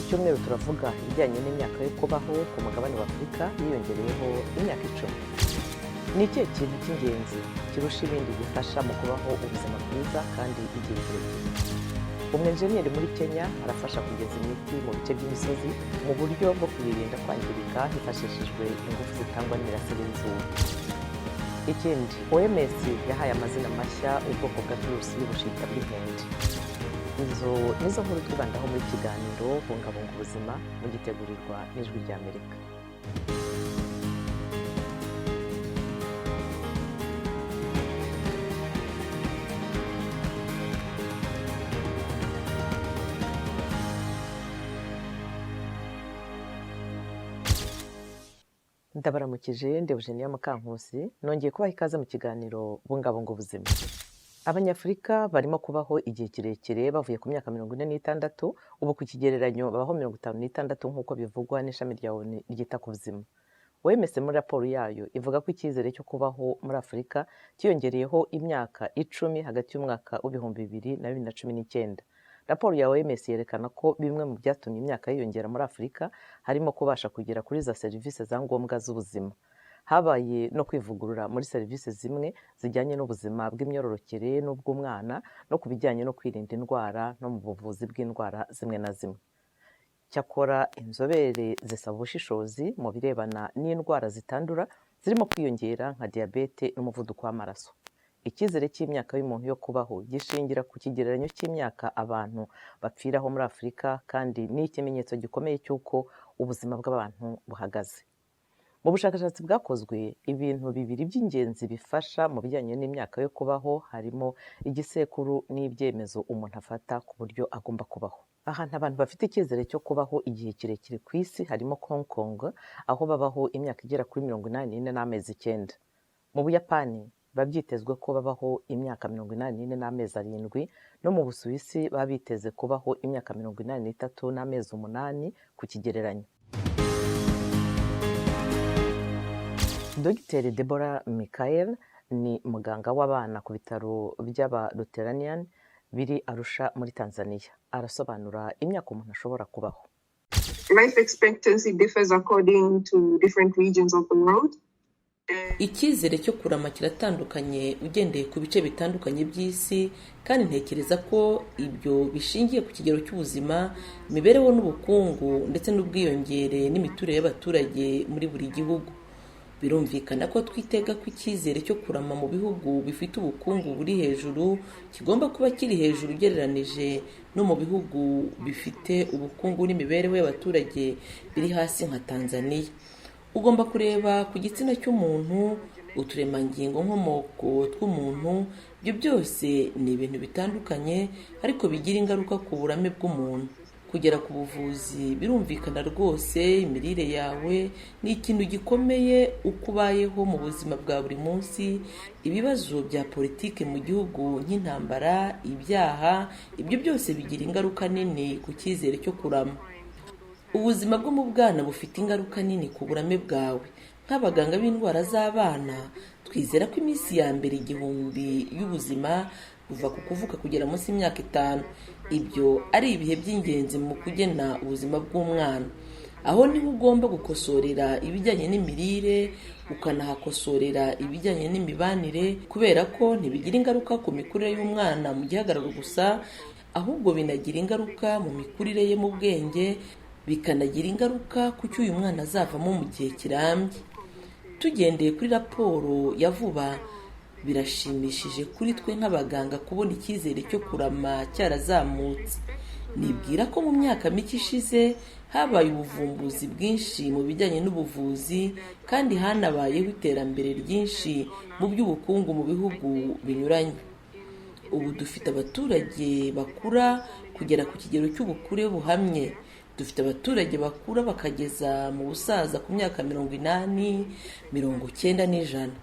Cyumweru turavuga ibijyanye n'imyaka yo kubaho ku mugabane wa Afurika yiyongereyeho imyaka 10. Ni ikihe kintu cy'ingenzi kirusha ibindi gifasha mu kubaho ubuzima bwiza kandi igihe kirekire? Umwenjeniyeri muri Kenya arafasha kugeza imiti mu bice by'imisozi mu buryo bwo kuyirinda kwangirika hifashishijwe ingufu zitangwa n'imirasire y'izuba. Ikindi, OMS yahaye amazina mashya ubwoko bwa virusi y'ubushita bw'inkende. Izo nizo nkuru twibandaho muri kiganiro Bungabunga Ubuzima, mugitegurirwa n'Ijwi ry'Amerika. Ndabaramukije, ndi Eugenia Mukankusi, nongeye kubaha ikaze mu kiganiro Bungabunga Ubuzima. Abanyafurika barimo kubaho igihe kirekire, bavuye ku myaka 46, ubu ku kigereranyo babaho 56, nk'uko bivugwa n'ishami rya ONU ryita ku buzima. OMS muri raporo yayo ivuga ko icyizere cyo kubaho muri Afurika cyiyongereyeho imyaka 10 hagati y'umwaka w'2000 na 2019. Raporo ya OMS yerekana ko bimwe mu byatumye imyaka yiyongera muri Afurika harimo kubasha kugera kuri za serivisi za ngombwa z'ubuzima. Habaye no kwivugurura muri serivisi zimwe zijyanye n'ubuzima bw'imyororokere n'ubw'umwana, no ku bijyanye no kwirinda indwara no mu buvuzi bw'indwara zimwe na zimwe. Cyakora inzobere zisaba ubushishozi mu birebana n'indwara zitandura zirimo kwiyongera nka diyabete n'umuvuduko w'amaraso. Icyizere cy'imyaka y'umuntu yo kubaho gishingira ku kigereranyo cy'imyaka abantu bapfiraho muri Afurika, kandi ni ikimenyetso gikomeye cy'uko ubuzima bw'abantu buhagaze. Mu bushakashatsi bwakozwe, ibintu bibiri by'ingenzi bifasha mu bijyanye n'imyaka yo kubaho harimo igisekuru n'ibyemezo umuntu afata ku buryo agomba kubaho. Ahantu abantu bafite icyizere cyo kubaho igihe kirekire ku isi harimo Hong Kong, aho babaho imyaka igera kuri 84 n'amezi 9. Mu Buyapani biba byitezwe ko babaho imyaka 84 n'amezi 7, no mu Busuwisi baba biteze kubaho imyaka 83 n'amezi 8 ku kigereranyo. Dogiteri Deborah Michael ni muganga w'abana ku bitaro by'aba Lutheran biri Arusha muri Tanzania. Arasobanura imyaka umuntu ashobora kubaho. Life expectancy differs according to different regions of the world. Icyizere cyo kurama kiratandukanye ugendeye ku bice bitandukanye by'isi, kandi ntekereza ko ibyo bishingiye ku kigero cy'ubuzima, imibereho n'ubukungu, ndetse n'ubwiyongere n'imiturire y'abaturage muri buri gihugu. Birumvikana ko twitega ko icyizere cyo kurama mu bihugu bifite ubukungu buri hejuru kigomba kuba kiri hejuru ugereranije no mu bihugu bifite ubukungu n'imibereho y'abaturage biri hasi nka Tanzania. Ugomba kureba ku gitsina cy'umuntu, uturemangingo nkomoko tw'umuntu. Ibyo byose ni ibintu bitandukanye ariko bigira ingaruka ku burame bw'umuntu. Kugera ku buvuzi birumvikana rwose, imirire yawe ni ikintu gikomeye, uko ubayeho mu buzima bwa buri munsi, ibibazo bya politiki mu gihugu nk'intambara, ibyaha, ibyo byose bigira ingaruka nini ku cyizere cyo kurama. Ubuzima bwo mu bwana bufite ingaruka nini ku burame bwawe. Nk'abaganga b'indwara z'abana, twizera ko iminsi ya mbere 1000 y'ubuzima, kuva ku kuvuka kugera munsi y'imyaka 5, ibyo ari ibihe by'ingenzi mu kugena ubuzima bw'umwana. Aho niho ugomba gukosorera ibijyanye n'imirire, ukanahakosorera ibijyanye n'imibanire, kubera ko ntibigira ingaruka ku mikurire y'umwana mu gihagararo gusa, ahubwo binagira ingaruka mu mikurire ye mu bwenge, bikanagira ingaruka ku cyo uyu mwana azavamo mu gihe kirambye. Tugendeye kuri raporo ya vuba, birashimishije kuri twe nk'abaganga kubona icyizere cyo kurama cyarazamutse. Nibwira ko mu myaka mike ishize habaye ubuvumbuzi bwinshi mu bijyanye n'ubuvuzi, kandi hanabayeho iterambere ryinshi mu by'ubukungu mu bihugu binyuranye. Ubu dufite abaturage bakura kugera ku kigero cy'ubukure buhamye. Dufite abaturage bakura bakageza mu busaza ku myaka 80, 90 n'ijana.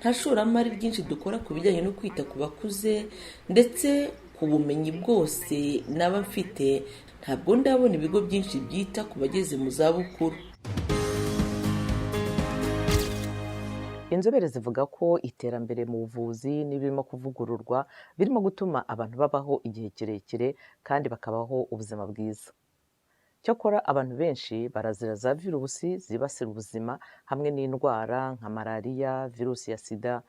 Nta shoramari ryinshi dukora ku bijyanye no kwita ku bakuze, ndetse ku bumenyi bwose naba mfite ntabwo ndabona ibigo byinshi byita ku bageze mu zabukuru. Inzobere zivuga ko iterambere mu buvuzi n'ibirimo kuvugururwa birimo gutuma abantu babaho igihe kirekire kandi bakabaho ubuzima bwiza. Cyakora abantu benshi barazira za virusi zibasira ubuzima hamwe n'indwara nka malariya, virusi ya sida,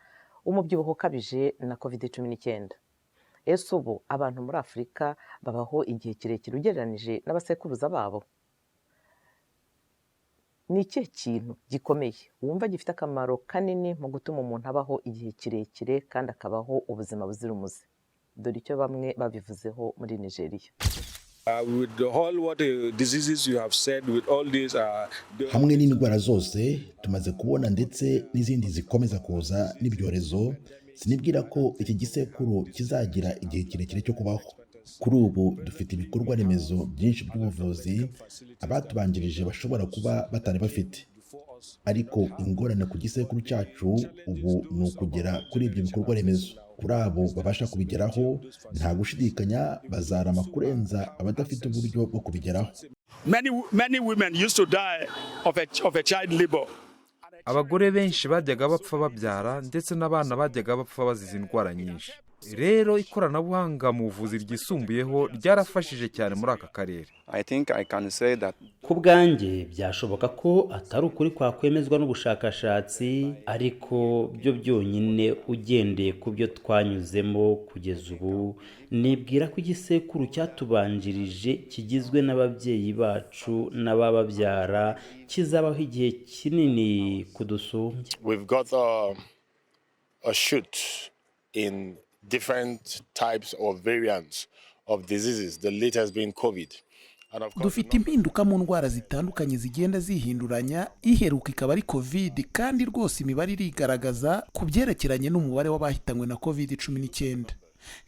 umubyibuho ukabije na COVID-19. Ese ubu abantu muri Afurika babaho igihe kirekire ugereranije n'abasekuruza babo? Ni ikihe kintu gikomeye wumva gifite akamaro kanini mu gutuma umuntu abaho igihe kirekire kandi akabaho ubuzima buzira umuze? Dore icyo bamwe babivuzeho muri Nigeria. With the whole what diseases you have said, with all these Hamwe n'indwara zose tumaze kubona ndetse n'izindi zikomeza kuza n'ibyorezo, sinibwira ko iki gisekuru kizagira igihe kirekire cyo kubaho. Kuri ubu dufite ibikorwa remezo byinshi by'ubuvuzi abatubanjirije bashobora kuba batari bafite, ariko ingorane ku gisekuru cyacu ubu ni ukugera kuri ibyo bikorwa remezo. Kuri abo babasha kubigeraho, nta gushidikanya bazarama kurenza abadafite uburyo bwo kubigeraho. Many, many women used to die of a child labor. Abagore benshi bajyaga bapfa babyara, ndetse n'abana bajyaga bapfa bazize indwara nyinshi. Rero ikoranabuhanga mu buvuzi ryisumbuyeho ryarafashije cyane muri aka karere. I think I can say that Ku bwanjye byashoboka ko atari ukuri kwakwemezwa n'ubushakashatsi, ariko byo byonyine ugendeye ku byo twanyuzemo kugeza ubu, nibwira ko igisekuru cyatubanjirije kigizwe n'ababyeyi bacu n'abababyara kizabaho igihe kinini kudusumbya. We've got a shoot in different types or variants of diseases, the latest being COVID. And of course, Dufite impinduka mu ndwara zitandukanye zigenda zihinduranya, iheruka ikaba ari COVID, kandi rwose imibare irigaragaza ku byerekeranye n'umubare w'abahitanywe na COVID-19.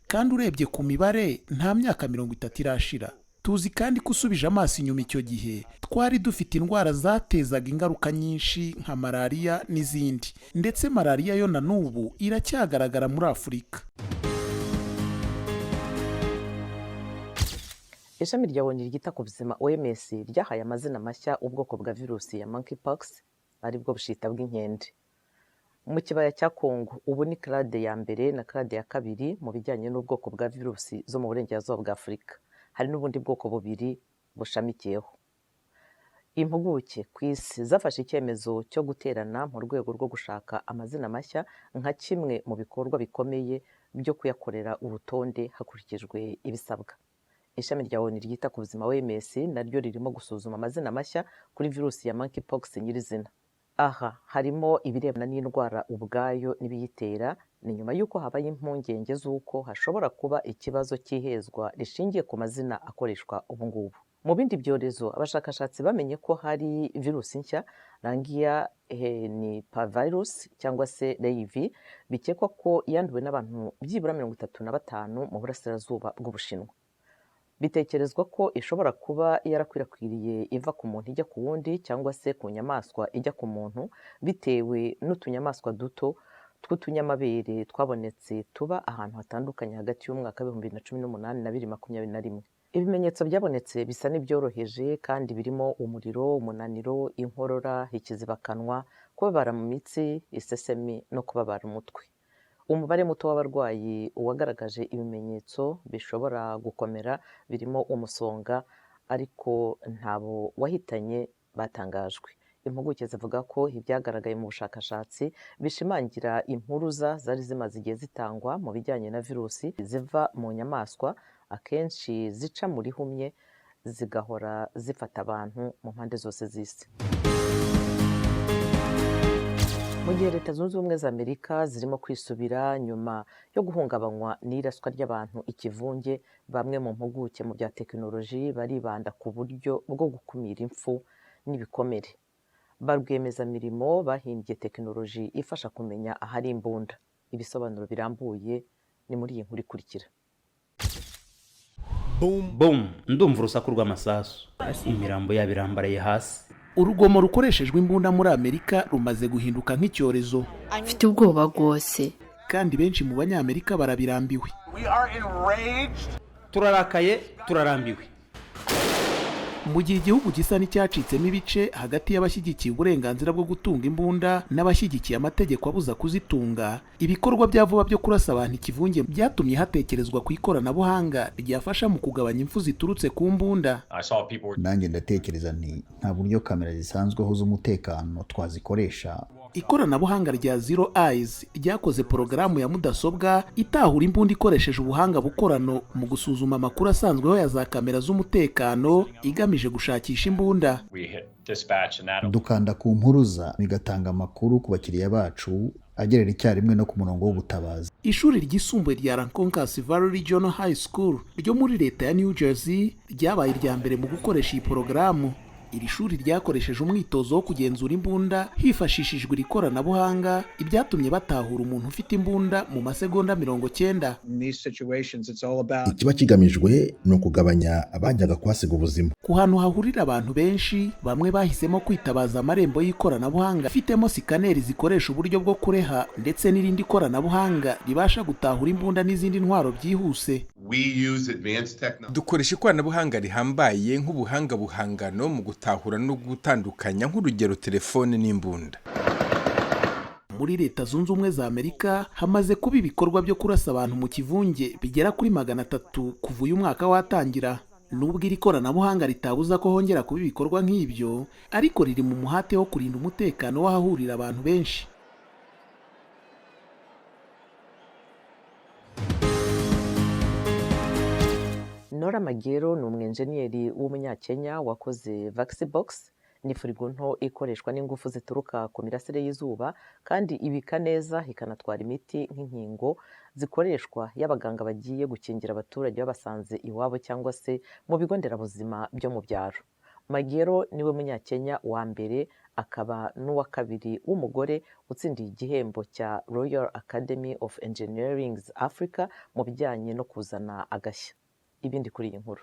Kandi urebye ku mibare, nta myaka 30 irashira. Tuzi kandi ko usubije amaso inyuma, icyo gihe twari dufite indwara zatezaga ingaruka nyinshi nka malariya n'izindi, ndetse malariya yo na n'ubu iracyagaragara muri Afurika. Ishami rya ONU ryita ku buzima, OMS, ryahaye amazina mashya ubwoko bwa virusi ya monkeypox, aribwo bushita bw'inkende. Mu kibaya cya Kongo ubu ni clade ya mbere na clade ya kabiri mu bijyanye n'ubwoko bwa virusi zo mu burengerazuba bwa Afurika. Hari n'ubundi bwoko bubiri bushamikiyeho. Impuguke ku isi zafashe icyemezo cyo guterana mu rwego rwo gushaka amazina mashya nka kimwe mu bikorwa bikomeye byo kuyakorera urutonde hakurikijwe ibisabwa. Ishami rya ONU ryita ku buzima, OMS, naryo ririmo gusuzuma amazina mashya kuri virusi ya monkeypox nyirizina. Aha harimo ibirebana n'indwara ubwayo n'ibiyitera. Ni nyuma y'uko habaye impungenge z'uko hashobora kuba ikibazo cy'ihezwa rishingiye ku mazina akoreshwa ubu ngubu. Mu bindi byorezo, abashakashatsi bamenye ko hari virusi nshya, Langya henipavirus cyangwa se LayV, bikekwa ko yanduwe n'abantu byibura 35 mu burasirazuba bw'Ubushinwa. Bitekerezwa ko ishobora kuba yarakwirakwiriye iva ku muntu ijya ku wundi cyangwa se ku nyamaswa ijya ku muntu, bitewe n'utunyamaswa duto tw'utunyamabere twabonetse tuba ahantu hatandukanye hagati y'umwaka w'2018 na 2021. Ibimenyetso byabonetse bisa n'ibyoroheje kandi birimo umuriro, umunaniro, inkorora, ikizibakanwa, kubabara mu mitsi, isesemi no kubabara umutwe. Umubare muto w'abarwayi wagaragaje ibimenyetso bishobora gukomera birimo umusonga, ariko ntabo wahitanye batangajwe. Impuguke zivuga ko ibyagaragaye mu bushakashatsi bishimangira impuruza zari zimaze igihe zitangwa mu bijyanye na virusi ziva mu nyamaswa, akenshi zica mu rihumye zigahora zifata abantu mu mpande zose z'isi. Mu gihe Leta Zunze Ubumwe za Amerika zirimo kwisubira nyuma yo guhungabanywa n'iraswa ry'abantu ikivunge, bamwe mu mpuguke mu bya tekinoloji baribanda ku buryo bwo gukumira impfu n'ibikomere. Ba rwiyemezamirimo bahimbye tekinoloji ifasha kumenya ahari imbunda. Ibisobanuro birambuye ni muri iyi nkuru ikurikira. Boom! Ndumva urusaku rw'amasasu, imirambo yabo irambaraye hasi. Urugomo rukoreshejwe imbunda muri Amerika rumaze guhinduka nk'icyorezo. Mfite ubwoba rwose. Kandi benshi mu Banyamerika barabirambiwe. Turarakaye, turarambiwe. Mu gihe igihugu gisa n'icyacitsemo ibice hagati y'abashyigikiye uburenganzira bwo gutunga imbunda n'abashyigikiye amategeko abuza kuzitunga, ibikorwa bya vuba byo kurasa abantu ikivunge byatumye hatekerezwa ku ikoranabuhanga ryafasha mu kugabanya impfu ziturutse ku mbunda. Nanjye ndatekereza nti nta buryo kamera zisanzweho z'umutekano twazikoresha. Ikoranabuhanga rya ZeroEyes ryakoze porogaramu ya mudasobwa itahura imbunda ikoresheje ubuhanga bukorano mu gusuzuma amakuru asanzweho ya za kamera z'umutekano, igamije gushakisha imbunda. Dukanda ku mpuruza bigatanga amakuru ku bakiriya bacu, agerera icyarimwe no ku murongo w'ubutabazi. Ishuri ryisumbuye rya Rancocas Valley Regional High School ryo muri leta ya New Jersey ryabaye irya mbere mu gukoresha iyi porogaramu. Iri shuri ryakoresheje umwitozo wo kugenzura imbunda hifashishijwe iri koranabuhanga, ibyatumye batahura umuntu ufite imbunda mu masegonda 90. Ikiba kigamijwe ni ukugabanya abajyaga kuhasiga ubuzima. Ku hantu hahurira abantu benshi, bamwe bahisemo kwitabaza amarembo y'ikoranabuhanga afitemo sikaneri zikoresha uburyo bwo kureha, ndetse n'irindi koranabuhanga ribasha gutahura imbunda n'izindi ntwaro byihuse. Dukoresha ikoranabuhanga rihambaye nk'ubuhanga buhangano mu gutahura no gutandukanya, nk'urugero, telefone n'imbunda. Muri Leta Zunze Ubumwe za Amerika hamaze kuba ibikorwa byo kurasa abantu mu kivunge bigera kuri 300 kuva uyu mwaka watangira. Nubwo iri koranabuhanga ritabuza ko hongera kuba ibikorwa nk'ibyo, ariko riri mu muhate wo kurinda umutekano w'ahahurira abantu benshi. Nora Magero ni umwenjeniyeri w'umunyakenya wakoze Vaxibox. Ni firigo nto ikoreshwa n'ingufu zituruka ku mirasire y'izuba, kandi ibika neza ikanatwara imiti nk'inkingo zikoreshwa iyo abaganga bagiye gukingira abaturage babasanze iwabo cyangwa se mu bigo nderabuzima byo mu byaro. Magero niwe munyakenya wa mbere, akaba n'uwa kabiri w'umugore utsindiye igihembo cya Royal Academy of Engineering Africa mu bijyanye no kuzana agashya. Ibindi kuri iyi nkuru.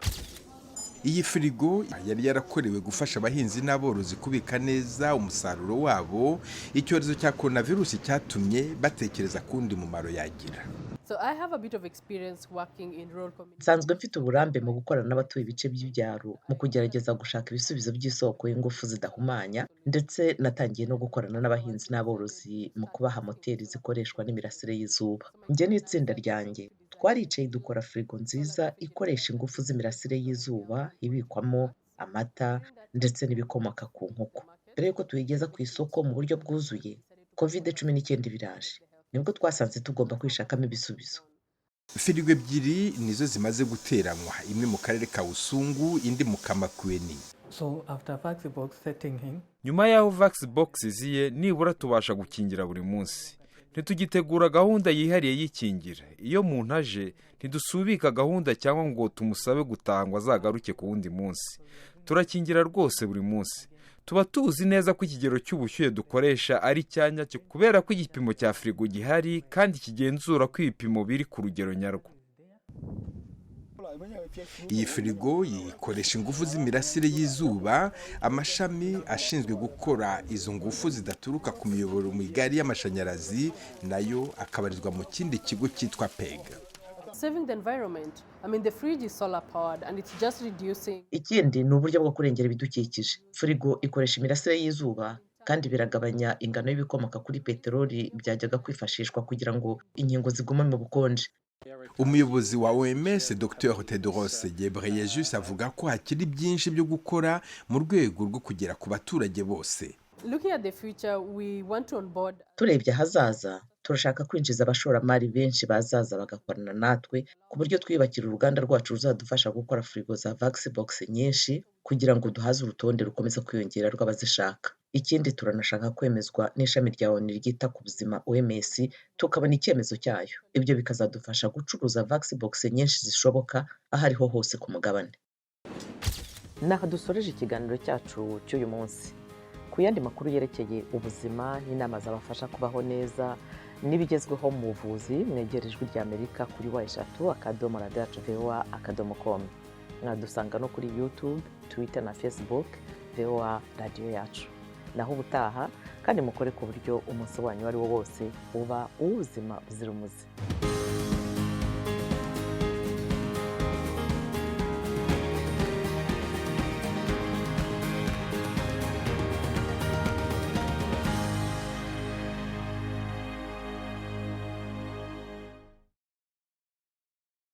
Iyi firigo yari yarakorewe gufasha abahinzi n'aborozi kubika neza umusaruro wabo. Icyorezo cya coronavirus cyatumye batekereza kundi mumaro yagira. Nsanzwe mfite uburambe mu gukorana n'abatuye ibice by'ibyaro mu kugerageza gushaka ibisubizo by'isoko y'ingufu zidahumanya, ndetse natangiye no gukorana n'abahinzi n'aborozi mu kubaha moteri zikoreshwa n'imirasire y'izuba. Njye n'itsinda ryanjye twaricaye dukora firigo nziza ikoresha ingufu z'imirasire y'izuba, ibikwamo amata ndetse n'ibikomoka ku nkoko. Mbere y'uko tuyigeza ku isoko mu buryo bwuzuye, COVID-19 biraje, nibwo twasanze tugomba kwishakamo ibisubizo. Firigo ebyiri nizo zimaze guteranywa, imwe mu karere ka Busungu, indi mu Kamakweni. Nyuma y'aho Vaxibox iziye, nibura tubasha gukingira buri munsi. Ntitugitegura gahunda yihariye y'ikingira. Iyo umuntu aje, ntidusubika gahunda cyangwa ngo tumusabe gutaha ngo azagaruke ku wundi munsi. Turakingira rwose buri munsi. Tuba tuzi neza ko ikigero cy'ubushyuhe dukoresha ari icyanyacyo, kubera ko igipimo cya firigo gihari kandi kigenzura ko ibipimo biri ku rugero nyarwo. Iyi firigo ikoresha ingufu z'imirasire y'izuba. Amashami ashinzwe gukora izo ngufu zidaturuka ku miyoboro migari y'amashanyarazi nayo akabarizwa mu kindi kigo cyitwa PEG. Ikindi ni uburyo bwo kurengera ibidukikije. Firigo ikoresha imirasire y'izuba kandi biragabanya ingano y'ibikomoka kuri peteroli byajyaga kwifashishwa kugira ngo inkingo zigume mu bukonje. Umuyobozi wa OMS, Dr Tedros Ghebreyesus, avuga ko hakiri byinshi byo gukora mu rwego rwo kugera ku baturage bose. Turebye ahazaza, turashaka kwinjiza abashoramari benshi bazaza bagakorana natwe, ku buryo twiyubakira uruganda rwacu ruzadufasha gukora firigo za Vaxibox nyinshi kugira ngo duhaze urutonde rukomeza kwiyongera rw'abazishaka. Ikindi, turanashaka kwemezwa n'ishami rya ONU ryita ku buzima OMS, tukabona icyemezo cyayo. Ibyo bikazadufasha gucuruza Vaxibox nyinshi zishoboka aho ariho hose ku mugabane. Naha dusoreje ikiganiro cyacu cy'uyu munsi. Ku yandi makuru yerekeye ubuzima n'inama zabafasha kubaho neza n'ibigezweho mu buvuzi, mwegere Ijwi rya Amerika kuri www.radiyoyacu voa.com. Mwadusanga no kuri YouTube, Twitter na Facebook, VOA Radiyo Yacu. Naho ubutaha, kandi mukore ku buryo umunsi wanyu uwo ari wo wose uba uw'ubuzima buzira umuze.